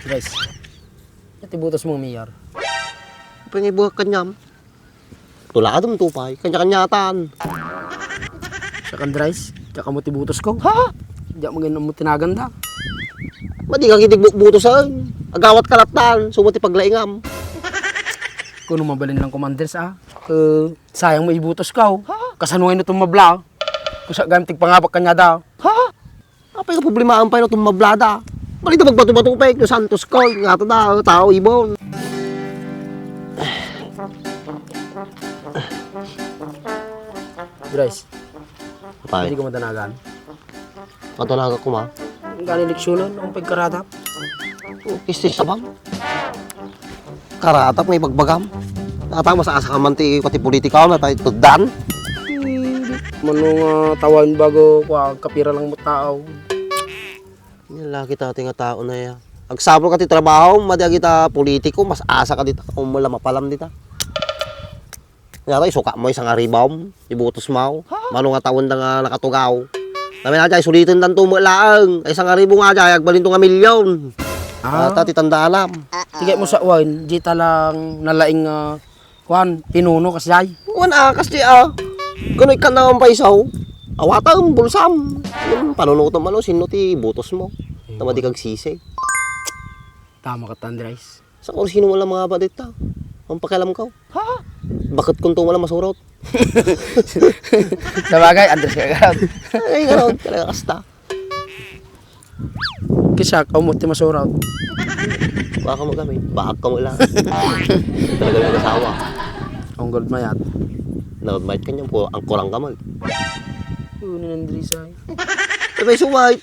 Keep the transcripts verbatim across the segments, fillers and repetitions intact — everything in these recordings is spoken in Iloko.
Guys, iti butos mo, Mayor. Apay nga ibuak kaniam? Tuladem to pay, kanya-kanyatan. Siak, Andres, diak ammo ti butosko. Ha? Diak maganmo ti naganda. Madi ka iti butosen. Agawat ka lattan, sumo ti paglaingam. Kuno mabalin lang, Commander, sa, ah. Eh, sayang mo ibutosko. Ha? Kasano ngay no tumabla? Kusa gayam ti pangabak kaniada. Ha? Apay nga problemaen pay no tummablada? Balita magbato-bato pay no Santos Court nga ato da, tao ibon. Grace, Apay, pwede ko madanagan? Madanagan ko, ma. Ang gani leksyonan, ang pagkaratap. Kistis ka, bang? Karatap nga ibagbagam. Ata, mas-asa ka man ti, pati politika, na tayo tuddan. Mano nga tawan bago, kwa, kapira lang mo tao. Yan lagi tati nga tao na ya. Agsapul ka ti trabaho, madi agita politiko, mas-asa ka dita, kung wala mapalam dita. Nga tayo, suka mo, isang aribam, ibutos mo. Ha? Mano nga taon da nga nakatugaw. Kami na jay, sulitin dan tumo laeng. Ay, isang aribo nga jay, agbalin to nga milyon. Ah. Ata, ti tanda alam. Tigay mo sa uwan, di talang nalaing, ah, kuan, pinuno, kas jay. Wan, ah, kas jay, ah. Kano ikan na ang paisaw? Awatam, bulsam. Yung panunutom, ano, sino ti butos mo? Tama di kag sisi. Tama ka, Andres. Sa kung sino wala mga ba dita? Ang pakialam ko. Ha? Bakit kung to wala masurot? Sabagay, Andres ka garot. Ay, garot. Talaga kasta. Kisak, umot ti masurot. Baka mo kami. Bahag ka mo lang. Talaga yung asawa. Ang gold mayat. Nagmayat ka niyan po. Ang kurang ka mo. Yun, Andres ay. Sabay suway.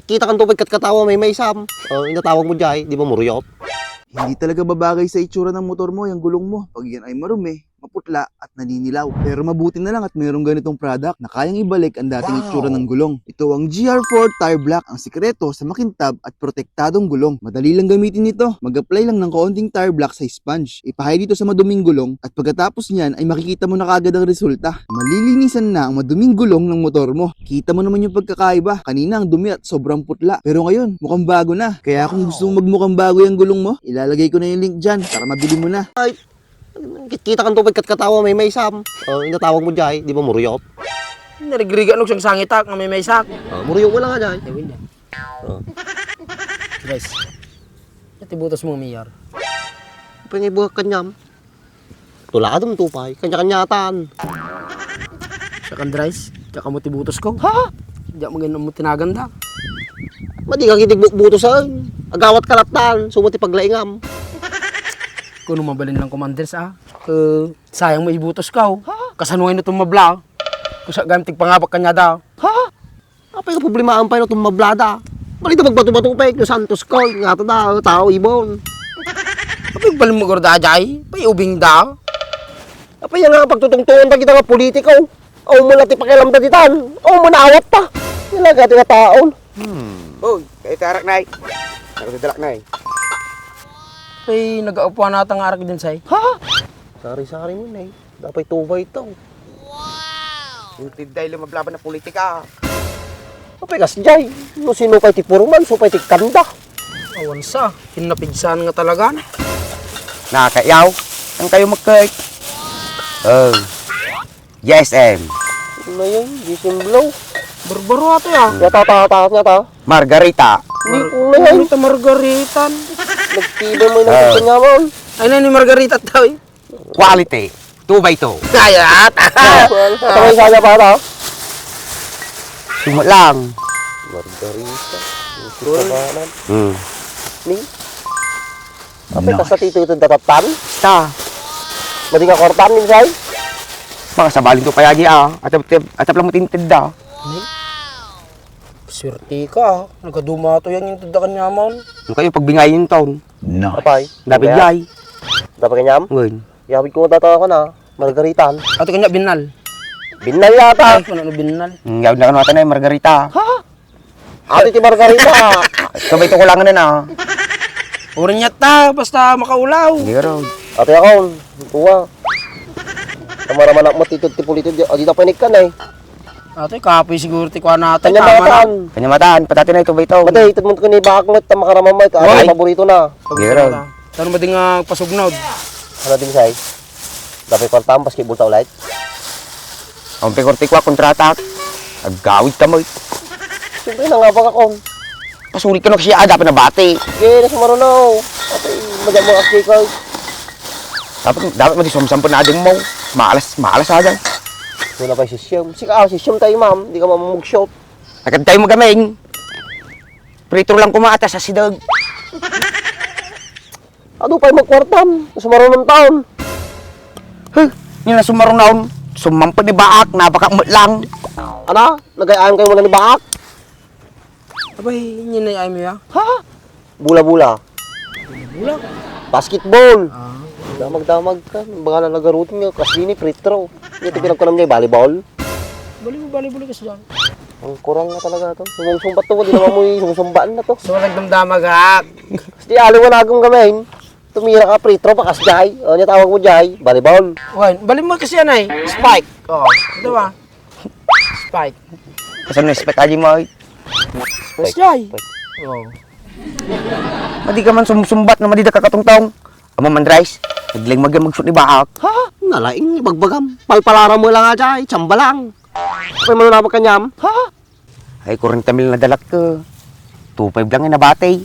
Kita kan tubig kat katawa may may sam. Oh, inatawag mo jay, di ba muriyot? Hindi talaga babagay sa itsura ng motor mo yung gulong mo pag yan ay marumi, maputla at naninilaw. Pero mabuti na lang at mayroong ganitong product na kayang ibalik ang dating itsura ng gulong. Ito ang G R four Tire Black, ang sikreto sa makintab at protektadong gulong. Madali lang gamitin ito. Mag-apply lang ng kaunting tire black sa sponge. Ipahay dito sa maduming gulong at pagkatapos niyan ay makikita mo na kagad ang resulta. Malilinisan na ang maduming gulong ng motor mo. Kita mo naman yung pagkakaiba. Kanina ang dumi at sobrang putla. Pero ngayon, mukhang bago na. Kaya kung gusto mo magmukhang bago yung gulong mo, ilalagay ko na yung link dyan para mabili mo na. Ay, kita kan tubig kat katawa may may sam. Oh, inatawag mo jay, di ba muriyot? Narigriga no siyang sangitak nga may may sak. Oh, muriyot mo lang nga jay. Ay, wala. Oh. Guys, iti butos mo, Mayor. Apay nga ibuak kaniam? Tuladem to pay, kanya-kanyatan. Siak, Andres, diak ammo ti butosko. Ha? Diak maganmo ti naganda. Madi ka iti butosen. Agawat ka lattan, sumo ti paglaingam. Kuno mabalin lang, Commander, sa, ah. Eh, sayang mo ibutosko. Ha? Kasano ngay no tumabla? Kusa gayam ti pangabak kaniada. Ha? Apay nga problemaen pay no tummablada? Balita magbato-bato pay no Santos Court nga ato da, tao ibon. Apay balin mo gurda jay? Pay ubing da? Apay nga pagtutungtungan ta kita nga politiko? Aw mo na ti pakialam ta ditan. Aw mo na awat ta. Talaga ti nga taon. Uy, kayo ti arak, nay. Ako ti dalak, nay. Pay nagaupuan nata nga arak din say. Ha? Sari-sari mo, nay. Dapat two by two. Wow! Intid dahil lumablaban na politika. Apay kas jay, no sino pay ti purman, so pay ti kanda. Awan sa, kinapigsan nga talaga na. Nakakayaw, ang kayo magkik. Oh. G S M. Ano yun? G S M Blow? Barbaro ata ya. Yata, ta, ta, ta, ta. Margarita. Ni, Mar-, ano yun? Margarita, Margaritan. Nagtiba mo yung Ah. Nagtiba mo. Ay na ni Margarita tao eh. Quality. Two by two. Ayat! Sabay sana pa ata. Suma lang. Margarita. Ito sa kanan. Hmm. Ni? Apay, no. Kasta ti ito, ito, datatan? Ta. Madi ka kortan, ni, say? Mga sabalin to kaya di, ah. Atap, atap lang matintid, ah. Ni? Swerte ka, ah. Nagkaduma to yan yung tanda kanya, man. Ano kayo, pagbingayin taon? Nice. Apay? Dapat Kaya? Jay. Dapat kanyam? Ngun. Yawid ko data ako na, Margaritan. Ato kanya, Binal. Binal yata. Ay, ano, ano, Binal? Hmm, yawid na kano ata na yung Margarita. Ha? Ate ti Margarita. Sabay to ko lang na na. Urin niya ta, basta makaulaw. Hindi ka raw. Ate ako, kuha. Kamaraman ako matitid ti pulitid. O, di na panik ka na eh. Atoy, kapoy siguro ti kuan atoy. Kanya tama na. Matan. Kanya matan, patati na ito ba ito? Mate, ited mo ko ni baak mo, ta makarama mo, ito. Ay. Ay, paborito na. Sige, Ron. Tano ba di nga pasugnod? Ano din, say? Dapat kwarta mo, basketball ta ulit? Ang pekor ti kua kontrata. Agawid ka mo. Siyempre, nangabak ako. Pasuli ka na kasi ada pa nabati. Sige, nasumarunaw. Ate, madya mo, aski ko. Dapat, dapat mo di sumsampo na ading mo. Malas, malas ada. Ito na pa yung sisyam. Sika, ah, sisyam tayo, ma'am. Di ka mamumugshot. Agad tayo magaming. Pritro lang kumata sa sidag. Adu pay magkwartam, sumarunon taon. Huh, ni na sumarunon, sumampo ni Baak, nabaka met lang. Ana, nagayaan kayo muna ni Baak? Abay, ni na mo ya? Ha? Bula-bula. Bula? Basketball. Ah. Damag-damag ka, baka na nagarutin nga, kasi ni free throw. Yung Ah. pinagkunam niya, volleyball. Volleyball, volleyball kasi dyan. Ang kurang na talaga to. Sumumbat to, di naman mo yung sumumbaan na to. So, nagdamdamag, ha? Di aliwan agong gamay. Tumira ka, free throw, pakas jay. O, niya tawag mo jay. Volleyball. Wan, balik mo kasi yan ay. Spike. O, di ba? Spike. Kasano yung spike aji mo, ay? Pakas jay. Spike. O. Madi ka man sumsumbat na madi da kakatungtong. Amo man, Rice. Nagling mag-, magshoot ni Baak. Ha? Nalaing, ibagbagam. Palpalaram mo lang aja, ay. Tsamba lang. Pay mo na kanyam. Ha? Ay, kurenta mil na dalak ka. Two five lang yung nabati.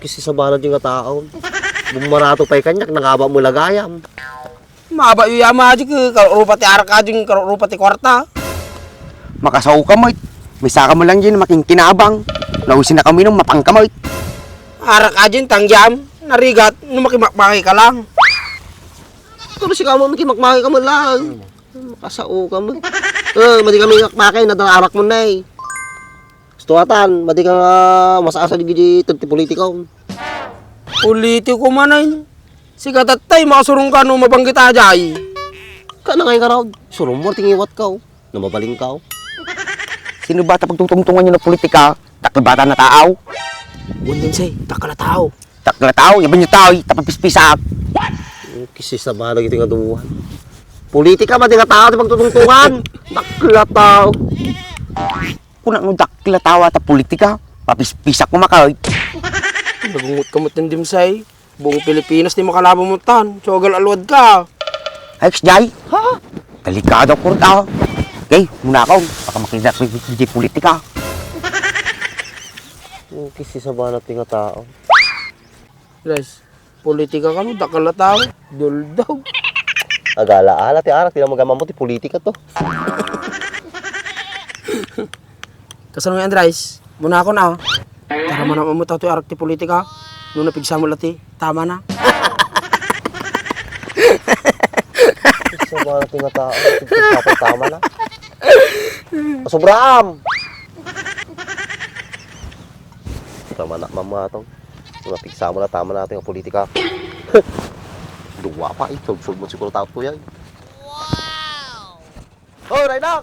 Kisi sa bana di nga tao. Bumarato pa'y kanyak, nangaba mo lagayam. Maba yu yama di ka, karurupa ti arak ka di, karurupa ti kwarta. Makasao ka mo, eh. May saka mo lang din, makingkinabang. Nausin na kami nung mapang ka mo, eh. Arak ka din, tangyam. Narigat, no makimakmaki ka lang. Pero si kamo, makimakmaki ka mo lang. Makasao ka mo. Eh, madi kami makmaki, nadala arak mo na eh. Gusto atan, madi ka nga masasa di gidi ti politiko. Politiko man ay. Sigatat tay, makasurong ka no mabanggit ajay. Kana ngay nga raw, surong mo, tingiwat ka, oh. Namabaling ka, oh. Sino ba ta pagtutungtungan niyo na politika? Dakkel bata na tao. Wan din say, dakkel a tao. Dakkel a tao, yaban niyo tao, eh, tapapispisak. Kisi sa balag iti nga duwan. Politika, madi nga tao, ti pagtutungtungan. Dakkel a tao. Kuna no dakkel a tao ta politika, papispisak mo makay. Nagungot ka mo, Tindimsay. Buong Pilipinas, di makalaban mo tan. Sugal aluad ka. Ay, Jay. Ha? Delikado ko rin, ah. Okay, muna ako. Baka makita ko yung di politika. Yung kisi sa banat nga tao. Guys, politika ka mo, dakkel a tao. Duldaw. Agala-ala, ti arak, ti na magamamot, ti politika to. Kasano nga, Andres? Muna ako na, oh. Tara man mo tato arak ti politika. No napigsa mo lati, tama na. Sa mga tingataon, tigpigsa ko, tama na. Sobraam! Tama na, mama, atong. No napigsa mo na, tama na ating politika. Duwa pa, eh. Sulsol mo siguro tato yan. Wow! Oh, Raynak!